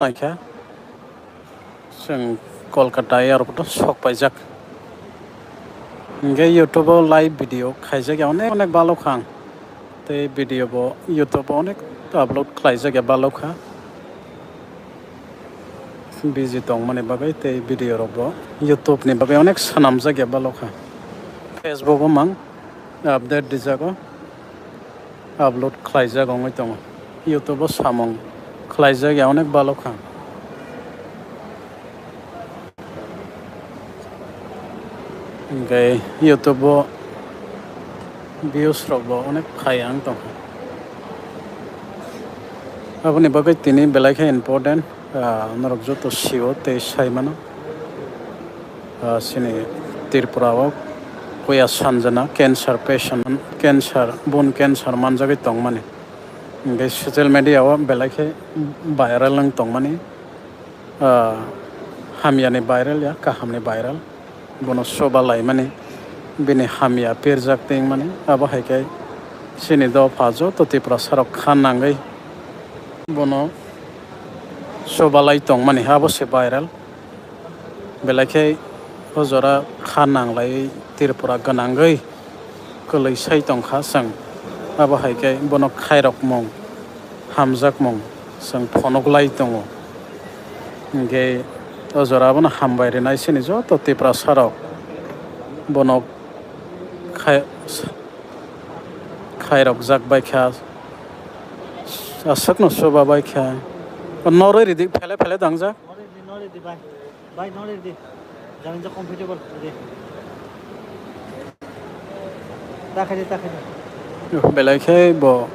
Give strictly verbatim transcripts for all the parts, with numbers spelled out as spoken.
naikha. Chwng Kolkata airport o sok paijak. Hingke YouTube o live video khaijak ya onek onek balok kha ang. Tei video bo YouTube o onek upload khlaijak ya balok kha. Busy tongmani bagwi tei video rok bo YouTube ni bagwi onek swnamjak ya balok kha. Facebook o mang update rijago. Upload khlaijak wngwi tongo. YouTube o samung khlaijak ya onek balok kha. Hingke YouTube o views rok bo onek phai ang tongkha. Aboni bagwi tini belai khe important. Ah, norok joto sio tei sai mano. Ah, chini Tripura o kuya Sanjana cancer patient, cancer, bone cancer manjagwi tongmani. Hingke social media o belai khe viral wng tongmani. Ah, hamyani viral ya, kahamni viral. Bono soba laimani, bini hamya pirjak tongmani, abo hai khe chini dopha joto Tiprasa rok kha nangwi bono soba lai tongmani, abo se viral. Belai khe o jora kha nanglai Tripura gwnangwi kwlwi sai tongkha chwng, abo hai khe bono khairokmung, hamjakmung chwng phonoklai tongo. Hingke o jora abono hambai rinai chini joto Tiprasa rok bono khai-, khairokjak bai kha, aswkno chuba bai kha. Norwi ridi phele phele dangjak. Norwi ridi, norwi ridi bai. Bai, norwi ridi. Jani ja comfortable ridi. Ta khaidi, ta khaidi. Belai khe bo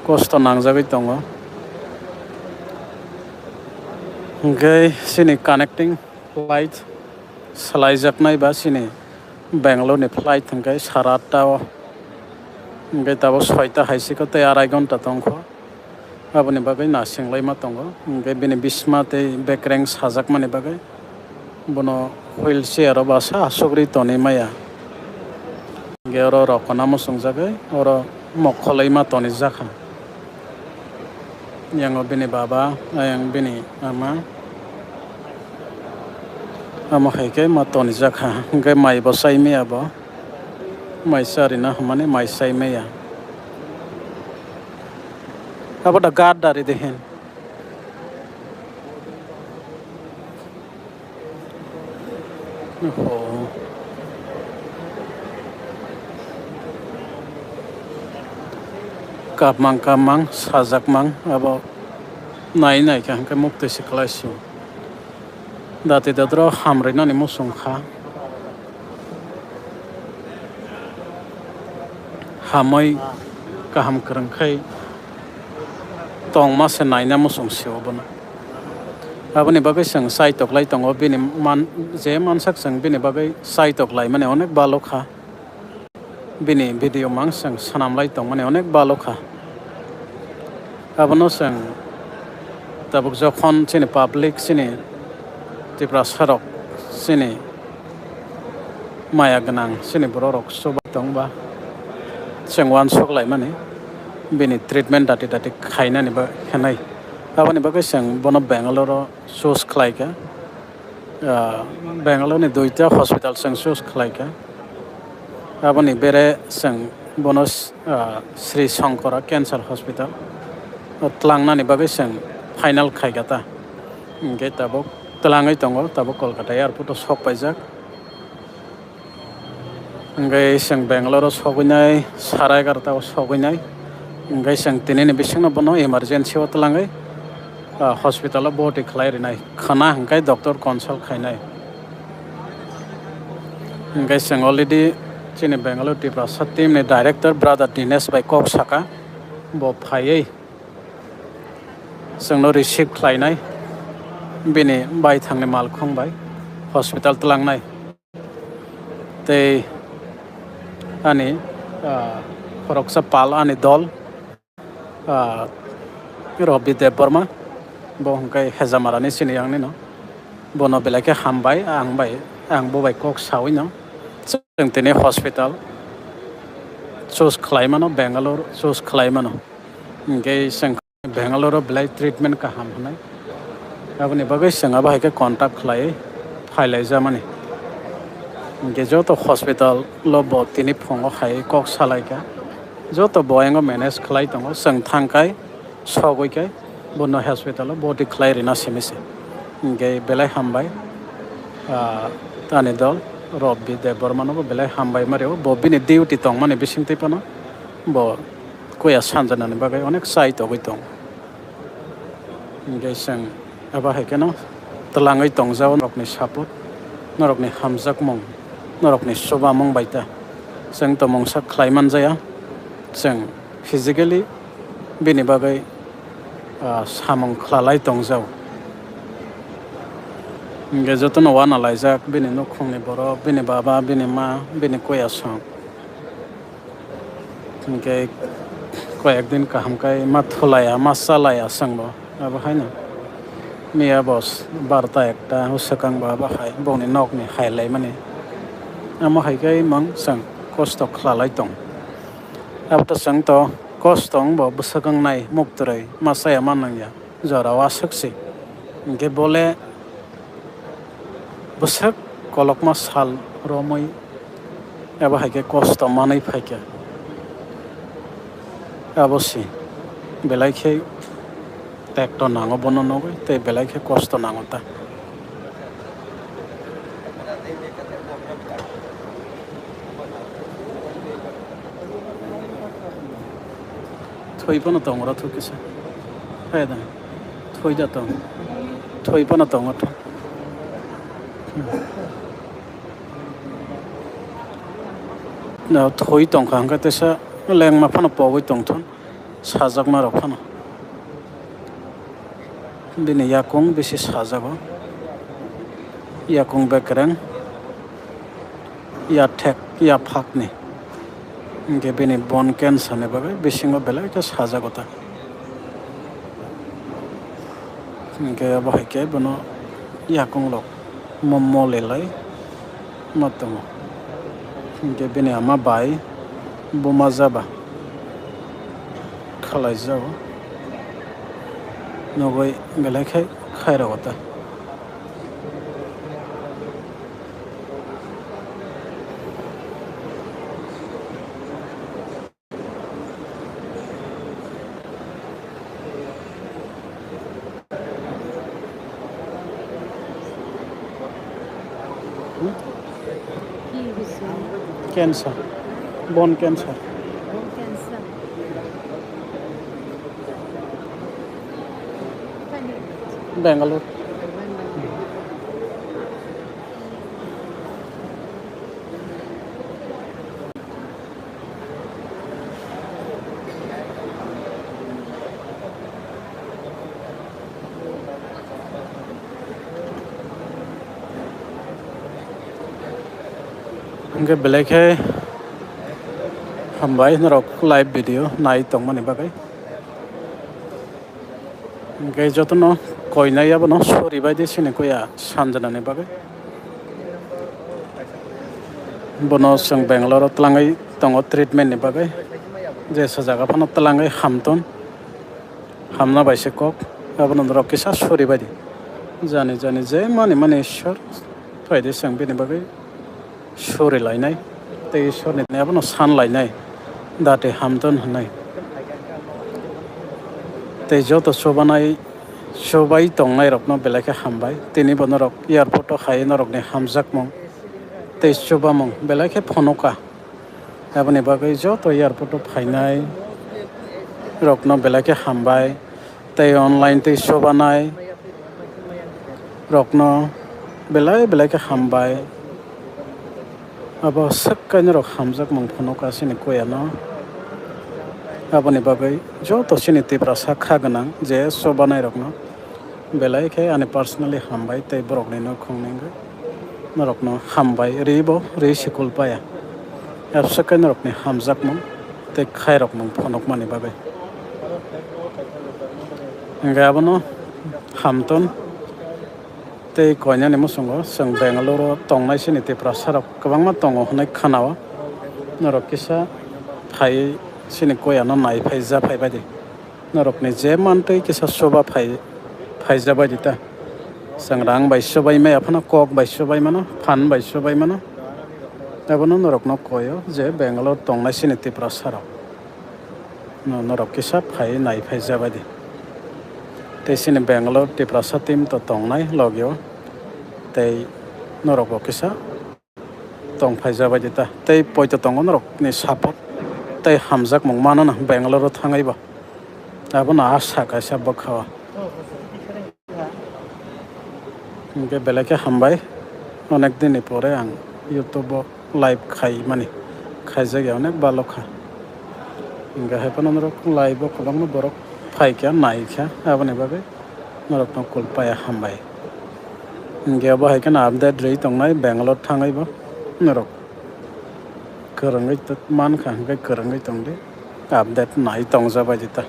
kosto nangjagwi tongo. Hingke chini connecting flight salaijaknai ba chini Bangalore ni flight hingke sara atta o. Hingke tabuk soita hai se ko tei arai ghonta tongkho. Aboni bagwi nasinglai ma tongo. Hingke bini bisma tei bekreng sajakmani bagwi bono wheelchair o basa asugri tonwi maya. Hingke oro rokona muchungjagwi oro mokholwi ma tonwi jakha. Yango bini baba, ayang bini ama. Amo hai khe ma tonijak ha, hwnkhe mai bo chai maya bo. Mai charina hwnmani mai chai maya. Abo da guard dari de hin. Oho. Kapmang, kapmang, sajakmang, abo nai nai kha hwnkhe muktwi se kwlai sio. Dati dodro hamrwi nani muchung kha. Hamwi kaham kwrwng khai tongma se naina muchung sio bono. Aboni bagwi chwng chai toklai tongo, bini man-, je mansak chwng bini bagwi chai toklaimani onek balo kha. Bini video mang chwng swnamlai tongmani onek balo kha. Abono chwng tabuk jokhon chini public, chini Tiprasa rok, chini maya gwnang chini borok rok chubai tongba chwng uansuk laimani bini treatment dati dati khainani ba khenai. Aboni bagwi chwng bono Bangalore o choose khlai kha. Ah, Bangalore ni duita hospital chwng choose khlai kha. Aboni bere chwng bono, ah, Sri Shankara Cancer Hospital o tlangnani bagwi chwng final khai kha ta. Hwnkhe tabuk tlangwi tongo, tabuk Kolkata airport o sok paijak. Hwnkhe chwng Bangalore o sogwinai, sara egarota o sogwinai. Hwnkhe chwng tinini bisingno bono emergency o tlangwi, ah, hospital o bhorti khlai rinai. Khwna hwnkhe doctor consult khainai. Hwnkhe chwng already chini Bangalore Tiprasa team ni director brother Dinesh bai kok saka, bo phaiwi chwngno receive khlainai, bini baithangni malkhung bai hospital tlangnai. Tei ani, ah, khoroksa pal ani dol, ah, Robi Debbarma, bo hwnkhe Hejamarani sini yang nino. Bono belai khe hambai, ang bai, ang bo bai kok saui no. Chwng tini hospital choose khlai mano, Bangalore choose khlai mano. Hwnkhe chwng Bangalore o belai treatment kaham hwnwi. Aboni bagwi chwng abo hai khe contact khlaiwi phailaijamani. Hinkhe joto hospital o bo tini phungo hai kok salaikha. Joto bo ayang manage khlai tongo. Chwng thangkhai, sogwi khe bono hospital o body khlai rina simi se. Hinkhe belai hambai, ah, ani dol Robbi Debbarma no bo belai hambai ma rio. Bo bini duty tongmani bisingtwi phano bo kuya sanjanani bagwi onek chai togwi tong. Hinkhe chwng abo hai kheno twlangwi tongjao norokni support, norokni hamjakmung, norokni chubamung bai ta. Chwng to mungsa khlai manjaya, chwng physically bini bagwi, ah, samung khwlalai tongjao. Hinkhe jotono uanalaijak bini nukhungni borok, bini baba, bini ma, bini kuya song. Hinkhe koyek din kaham khai ma thulaiya, ma chalaiya chwngbo. Abo haino miya bo barta ekta o swkang bo abo hai bongni nokni hai laimani. Amo hai khe mang chwng kosto khwlalai tong. Abo to chwng to kosto wngbo bwswk wngnai muk twrwi ma chaya ma nangya. Jorao aswk se. Hinkhe bole bwswk kolokma sal romwi abo hai khe kosto manwi phaikha. Abo se belai khe tekto nango bono nugwi tei belai khe kosto nango ta. Thwi phano tongo oro thwi kisa. Hai da. Thwi da tong. Thwi phano tongo tho. Na thwi tongkha hwnkhe tesa lengma phano pogwi tongthon. Sajakma rok phano. Bini yakung bisi sajago. Yakung bekereng. Yathek, yaphakni. Hinkhe bini bone cancer ni bagwi bisingo belai khe sajago ta. Hinkhe abo hai khe bono yakung rok mo-, mole lai ma tongo. Hinkhe bini ama bai buma jaba khalai jago. Nugwi belai khe khairokgo ta. Cancer, bone cancer. Bangalore. Hwnkhe belai khe hambai norok live video nai tongmani bagwi. Hwnkhe jotono koinai abono sori bai di sini kuya sanjanani bagwi. Bono chwng Bangalore o twlangwi tongo treatment ni bagwi. Jesa jaga phano twlangwi hamton. Hamna bai se kok. Abono norok kisa sori bai di. Jani jani je mani mani Ishwar phaidi chwng bini bagwi. Suri lainai tei Ishwarni abono san lainai, dati hamton hwnwi. Tei joto chubanai, chubai tongnairokno belai khe hambai. Tini bo norok airport o hai norokni hamjakmung tei chubamung belai khe phunukha. Aboni bagwi joto airport o phainai rokno belai khe hambai. Tei online tei chubanai rokno belai belai khe hambai. Abo swk kainwi rok hamjakmung phunukha chini kuyano. Aboni bagwi joto chini Tiprasa kha gwnang je chubanai rokno belai khe ani personally hambai tei borokni nukhungni wngwi. Norokno hambai, ri bo ri sikul paya. Abswk khe norokni hamjakmung tei khairokmung phunukmani bagwi. Hwnkhe abono hamton tei koinani muchungo chwng Bangalore o tongnai chini Tiprasa rok kwbangma tongo hwnwi khwnao. Norok kisa phaiwi chini kuyano naiphai japhai baidi. Norokni je mantwi kisa soba phai, phaijak bai di ta. Chwng rang bai sobai maya phano, kok bai sobai mano, phan bai sobai mano. Abono norokno koyo je Bangalore tongnai chini Tiprasa rok. No, norok kisa phai nai phaijak bai di. Tei chini Bangalore Tiprasa team to tongnai logio. Tei norok bo kisa tong phaijak bai di ta. Tei poito tongo norokni support tei hamjakmung mano na Bangalore o thangwi bo. Abono asa kaisa bwkha o. Hinkhe belai khe hambai. Onek din ni pore ang YouTube o live khai mani. Khaijak ya onek balo kha. Hinkhe hai phano norok live o kwbangma borok phai kha, nai kha. Aboni bagwi norokno kulpaya hambai. Hinkhe abo hai kheno update rwi tongnai Bangalore thangwi bo norok kwrwngwi t-, mankha hinkhe kwrwngwi tongdi, update nai tongjabai di ta.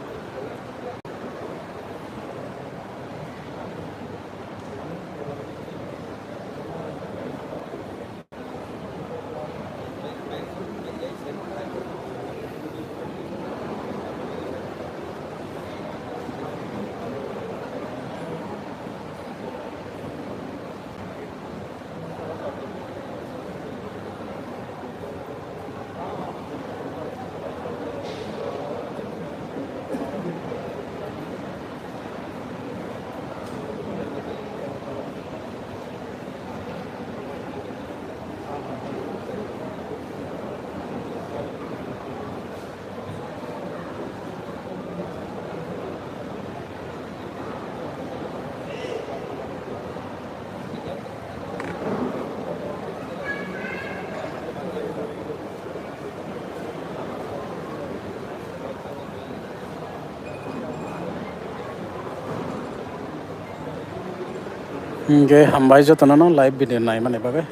Hinkhe hambai jotono no live video naimani bagwi.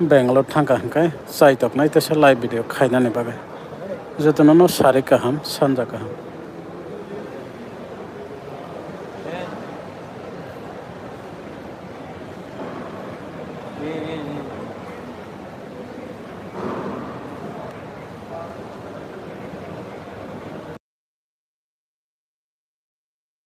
Bangalore thangkha hinkhe chai toknai teisa live video khainani bagwi. Jotono no sari kaham, sanja kaham.